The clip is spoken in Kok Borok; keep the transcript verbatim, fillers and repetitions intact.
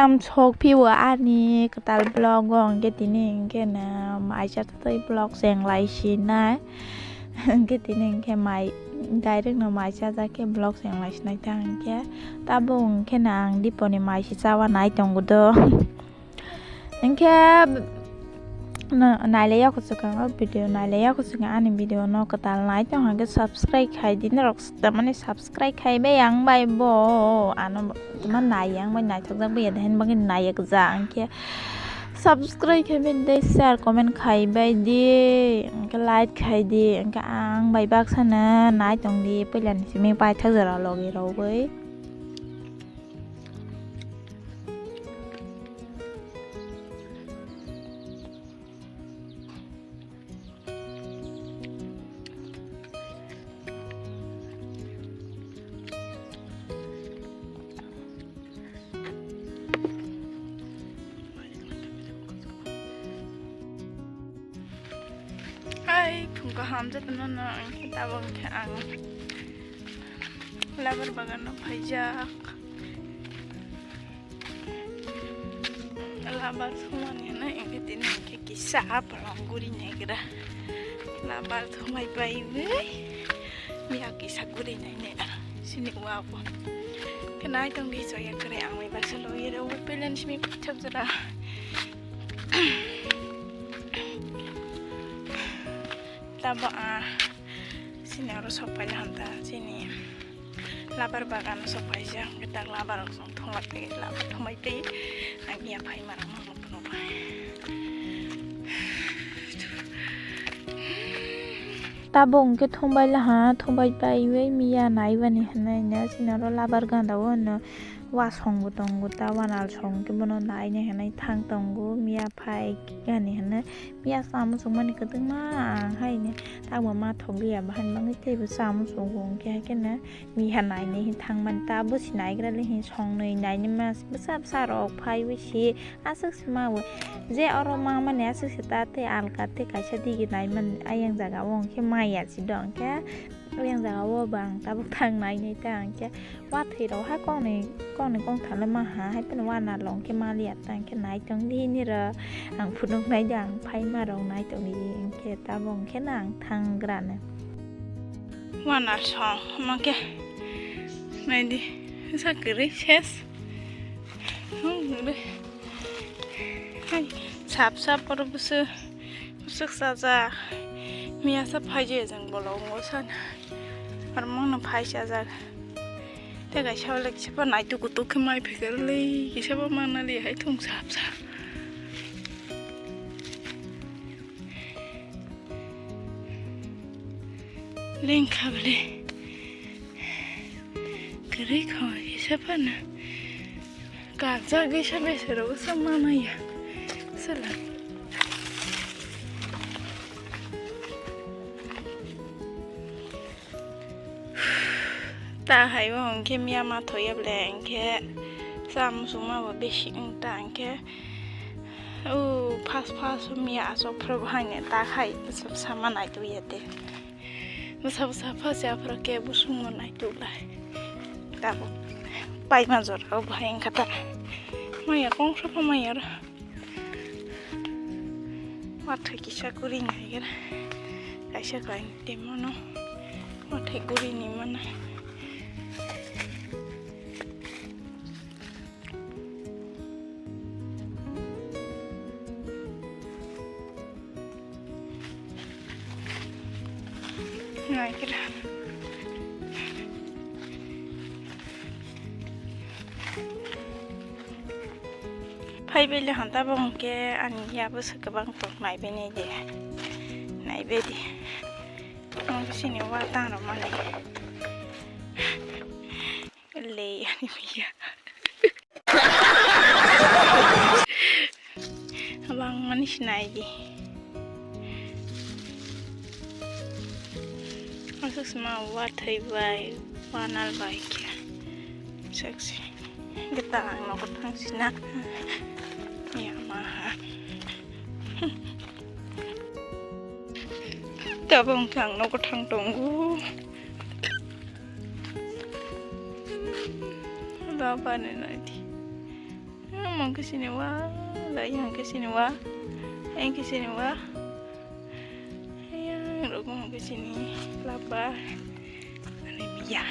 Tam sok phio ani kwtal vlog o, hwnkhe tini hwnkhe no mai cha twi vlog cheng lai sinai. Hwnkhe tini hwnkhe mai direct no mai cha jak khe vlog cheng lai sinai ta hwnkhe. Tabuk hwnkhe no ang Diponi mai se chawa nai tongo do. Hwnkhe no nailaiya kuchuk ang o video nailaiya kuchuk ani video no kwtal nai tong hwnkhe subscribe khai di norok tamani subscribe khai bai ang bai bo ano. Tuma nai yang bai naithok jak bai ya, dahini bagwi nai ya kwchang khe. Subscribe khai bai di, share, comment khai bai di, hwnkhe like khai di, hwnkhe ang bai baksa no nai tong di, puila ni simi paithak jora logi rogwi. Hai, phung kaham jotono no, ang khe tabok khe ang labar bagan no phaijak. Labar sumani hwnwi hwnkhe tini hwnkhe kisa aphalong guri naigra. Labar sumai paiwi miya kisa guri nainai sini wa bo. Khe nai tong di soya kwrwi ang bai baksa logi rw pelen simi pithak jora. Tabo a sini oro sok paila hamta sini. Labar bagano sok paijak, hwnkhe tak labar rok song thunglai tei labar thumai tei ang ya phai ma rok no phunuk bai. Tabuk hwnkhe thumbai laha, thumbai paiwi miya naibani hwnwi no sini oro labar gana o no wasong bo tongo, ta wanal song hwnkhe bono naina hwnwi thang tongo, miya phai gani hwnwi. Piyaj sa muchung mani kwtwngma ang haino tabuk ma thok liya, bahai bagwi teibo sa muchungo, hwnkhe hai kheno miya nainwi thangmani ta bwsi naigra le hin songnwi nainwi ma bwsa bwsa rok phaiwi si aswk se mawi je oro ma mani aswk se ta tei alka tei kaisa digi naimani ayang jaga o hwnkhe maya si do hwnkhe. Oyang jaga o bo ang tabuk thang nai nai ta hwnkhe, wathwi rok ha koknwi koknwi koktham le ma ha, hai phano wanal rok hwnkhe ma liya ta hwnkhe nai tong di hinwi rw ang phunuk nai di, ang phai ma rok nai tong di hwnkhe tabuk hwnkhe no ang thang gra no. Wanal song ma khe nai di sa kwrwi ses. Sap sap oro bwswk. Bwswk sajak. Miyasa phai je jang bolongo sana. Armang no phai sajak. Te kaisa le kisa pa nai tuku tuk khe mai phikar le kisa pa mana le hai thung sap sap. Lengkha bele. Kwrwi kho kisa pa na. Kajagwi sa besero sa manaya. Sala. Ta hai o hwnkhe miya ma thoya ble hwnkhe sa muchungma bo bisi wng ta hwnkhe o fast fast miya achuk phuru bo haino ta khai sama nai tuya de. Bwsa bwsa phasi aphuru khe busungno naituk lai. Tabuk paima jora o bahai wngkha ta. Maya kongsa pha maya oro. Wathai kisa guri naigra. Kaisa kainwi twi mano. Wathai guri ni mano. Naigra. Phai bele hanta bo hwnkhe ani yabo se kwbang tok nai bini de. Nai bedi. Ang sini wa tang rok mani. Le ani biya. Abang mani sinai di. Asuk sima wathai bai, wanal bai khe. Seksi. Kita ang nogo thang sina. Ya maha. Tabang khe ang nogo thang tongo. Baba ni nai di. Mong khe sini wa, da yang khe sini wa, yang khe sini wa. Yang rok mong khe sini laba. Ani ya.